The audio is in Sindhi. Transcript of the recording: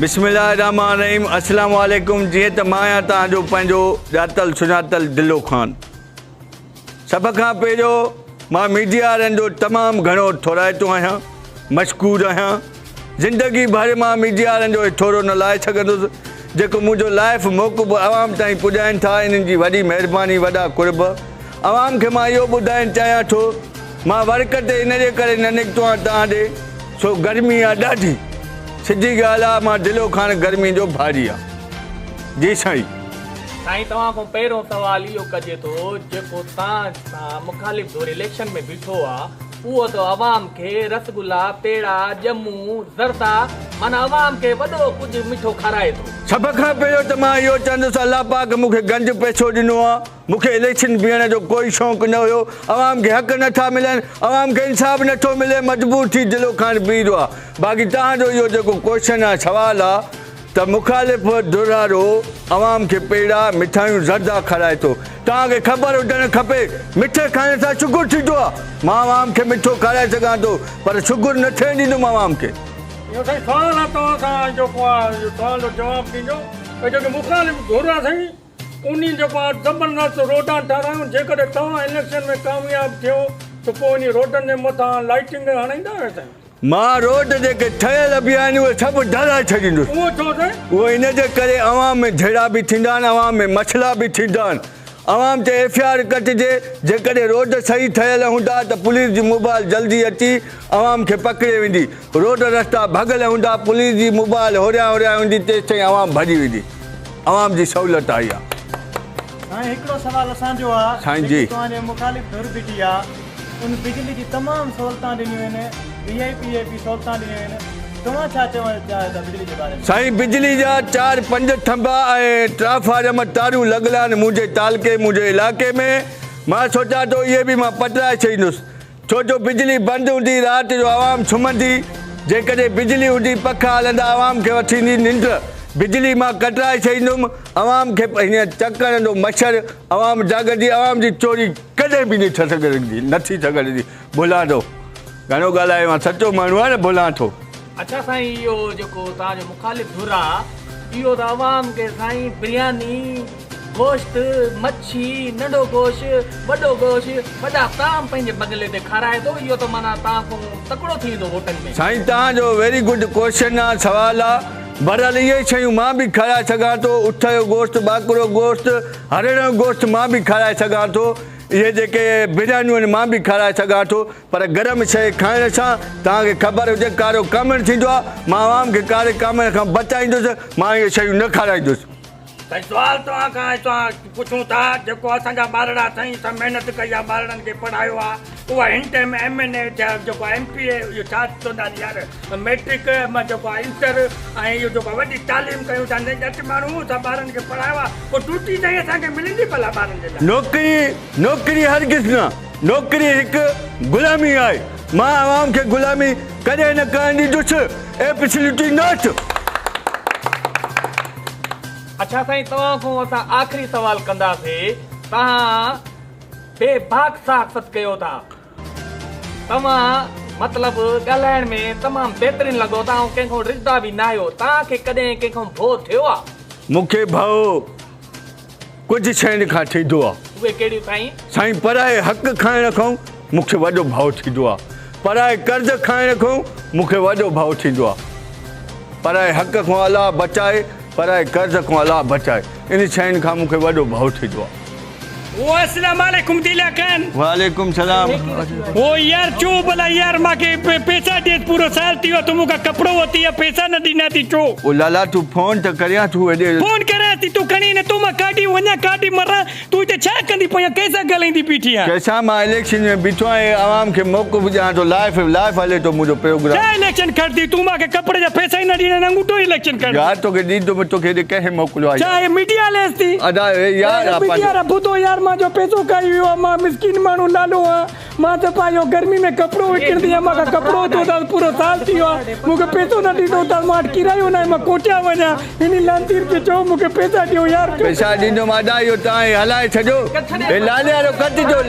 بسم الله الرحمٰن الرحيم السلام عليڪم جيئن ته مان آهيان توهان جو پنهنجو ڄاتل سڃاتل دلو خان سڀ کان پهريون مان ميڊيا وارن جو تمام گهڻو ٿورائتو آهيان مشڪور آهيان زندگي ڀر مان ميڊيا وارن جو ٿورو نه لاهي سگهندس جيڪو منهنجو لائف موقف عوام تائين پڄائين ٿا انهن جي وڏي مهرباني وڏا قرب عوام کي مان اهو ٻڌائڻ چاهيان ٿو مان ورڪ تي ان جي ڪري نه نڪتو آهيان توهان ڏي سو گرمي آ ڏاڍي سڌي ڳالهه آ مان دلو خان گرمي جو ڀاري آ جي سائين. سائين توهان کان پهريون سوال اهو ڪجي ٿو جيڪو توهان سان مخالف ڌر اليڪشن ۾ بيٺو آ اهو ته عوام کي رس گلا پيڙا ڄمون زردا معنيٰ عوام کي وڏو ڪجهه مٺو کارائي ٿو. سڀ کان پهريون ته مان اهو چوندس الله پاڪ مون کي گنج پئسو ڏنو آ مون کي اليڪشن بيهڻ جو ڪوئي شوق نه هيو، عوام کي حق نه ٿا ملن، عوام کي انصاف نه ٿو ملي، مجبور ٿي دلو خان بيهي رهيو آ، باقي توهان جو اهو جيڪو ڪوئسچن آ سوال آ ته مخالف ڌر وارو عوام کي پيڙا، مٺايون زردا کارائي ٿو، توهان کي خبر هجڻ کپي مٺي کائڻ سان شگر ٿيندو آ، مان عوام کي مٺو کارائي سگهان ٿو پر شگر نه ٿيڻ ڏيندم عوام کي. اهو سائين سوال آ توهان کان جيڪو آ سوال جو جواب ڏينجو ته جيڪي مخالف ڌر آ سائين انهي جيڪو آ زبردست روڊان ٺهرايون جيڪڏهن توهان اليڪشن ۾ ڪامياب ٿيو ته پوء انهي روڊن جي مٿان لائٽنگ هڻائيندا آهيو سائين. مان روڊ جيڪي ٺهيل به آهن اهي سڀ ڊهرائي ڇڏيندس. اهو ڇو سائين؟ اهو ان جي ڪري عوام ۾ جهيڙا به ٿيندا آهن عوام ۾ مسئلا به ٿيندا آهن عوام تي ايف I R ڪٽجي جيڪڏهن روڊ صحيح ٺهيل هوندا ته پوليس جي موبائل جلدي اچي عوام کي پڪڙي ويندي روڊ رستا ڀڳل هوندا پوليس جي موبائل هوريان هوريان ايندي تيستائين عوام ڀڄي ويندي. عوام جي سهولت آئي آ. سائين هڪڙو سوال اسان جو آ سائين جي. جيڪي توهان جي مخالف ڌر بيٺي آ ان بجلي جي تمام سهولتان ڏنيون آهن وي آئي پي اي پي سهولتان ڏنيون آهن توهان ڇا چوڻ چاهيو ٿا بجلي جي باري ۾. سائين بجلي جا چار پنج ٿنڀا ۽ ٽرانفارم تارون لڳل آهن منهنجي تعلقي منهنجي علائقي ۾ مان سوچان ٿو اهي به مان پٽرائي ڇڏيندس ڇو جو بجلي بند هوندي رات جو عوام سمهندي جيڪڏهن بجلي هوندي پکا هلندا عوام کي وٺي ايندي ننڊ بجلي مان ڪٽرائي ڇڏيندم عوام کي هيئن چڪ هڻندو مڇر عوام جاڳندي عوام جي چوري ڪڏهن به نه ٿي سگهندي نه ٿي سگهندي ڀلان ٿو گهڻو ڳالهايو آهيان سچو ماڻهو آهيان نه ڀلان ٿو. اڇا سائين اهو جيڪو توهان جو مخالف ڌر آ اهو ته عوام کي سائين برياني گوشت، مڇي، ننڍو گوشت، وڏو گوشت، وڏا طعام پنهنجي بنگلي تي کارائي ٿو، اهو ته معنيٰ توهان کان تڪڙو ٿي ويندو ووٽن ۾. سائين توهان جو ويري گڊ ڪوئسچن آ سوال آ بھرحال اهي شيون مان به کارائي سگهان ٿو اٺ جو گوشت ٻاڪرو گوشت هرڻ جو گوشت مان به کارائي سگهان ٿو اهي جيڪي بريانيون آهن مان به کارائي سگهان ٿو پر گرم شيء کائڻ سان توهان کي خبر هجي ڪارو ڪامڻ ٿيندو آ مان عوام کي ڪاري ڪامڻ کان بچائيندس مان اهي شيون نه کارائيندس. سائين سوال توهان کان ۽ توهان پڇون ٿا جيڪو اسان جا ٻارڙا سائين اسان محنت ڪئي آ ٻارڙن کي پڙهايو آ اها هن ٽائيم ايم اين اي ٿيا جيڪو ايم پي اي اهو ڇا چوندا آهن يار ميٽرڪ مان جيڪو آ انٽر ۽ اهو جيڪو وڏي تعليم ڪيون ٿا ڄٽ ماڻهو اسان ٻارن کي پڙهايو آ پوء ڊيوٽي سائين اسان کي ملندي ڀلا ٻارن جي لاء. نوڪري نوڪري هرگز نه نوڪري هڪ غلامي آهي مان عوام کي غلامي ڪڏهن نه ڪرڻ ڏيندس ايبسلوٽلي not. اڇا سائين توهان کان اسان آخري سوال ڪنداسي توهان بي باڪ صحافت ڪيو ٿا توهان مطلب ڳالهائڻ ۾ تمام بهترين لڳو ٿا ۽ ڪنهن کان ڊڄدا به ناهيو توهان کي ڪڏهن ڪنهن کان ڀؤ ٿيو آ؟ مون کي ڀؤ ڪجهه شين کان ٿيندو آ. اهي ڪهڙيون سائين؟ سائين پرائي حق کائڻ کان مون کي وڏو ڀؤ ٿيندو آ. پرائي قرض کائڻ کان مون کي وڏو ڀؤ ٿيندو آ. پرائي حق کان الله بچائي، پرائي قرض کان الله بچائي. ان شين کان مون کي وڏو ڀؤ ٿيندو آ. او اسلام عليڪم ديلا خان. وعليڪم سلام. او يار چو بلا يار مانکي پيسا ڏيس پورو سال ٿي ويو تو مونکان ڪپڙو وتي آ پيسا نه ڏنا ٿي چو. او لالا تون فون ته ڪريان ٿو هيڏي. فون ڪريان ٿي تون کڻي نه تون مان ڪاڏي وڃان ڪاڏي مران تون هتي ڇا ڪندي پئي آن ڪنهن سان ڳالهائيندي بيٺي آن. ڪنهن سان مان اليڪشن ۾ بيٺو آهيان ۽ عوام کي موقف ڏيان ٿو لائف لائف هلي ٿو منهنجو پروگرام. ڇا اليڪشن کٽندي تون مان کي ڪپڙي جا پيسا ئي نه ڏنا آهن انگوٺو ئي اليڪشن کٽندي. يار توکي ڏيندم توکي هيڏي ڪنهن موڪليو آهي ڇا يار. هي ميڊيا هليس ٿي. ادا هي يار هي آ ميڊيا پنهنجو. وارا ٻڌو يار مان جو پيسو کائي ويو آ مان مسڪين ماڻهو لالو آهيان مان ته پنهنجو گرمي ۾ ڪپڙو وڪڻندي آهيان مان کان ڪپڙو ورتو اٿس پورو سال ٿي ويو آهي مون کي پئسو نه ڏنو اٿس مان وٽ ڪرايو ناهي مان ڪوٺيان وڃان انهي لعنتين کي چئو مون کي پئسا ڏيو يار پئسا ڏيندم ادا اهو توهان هي هلائي ڇڏيو هي لالي وارو ڪٽجو.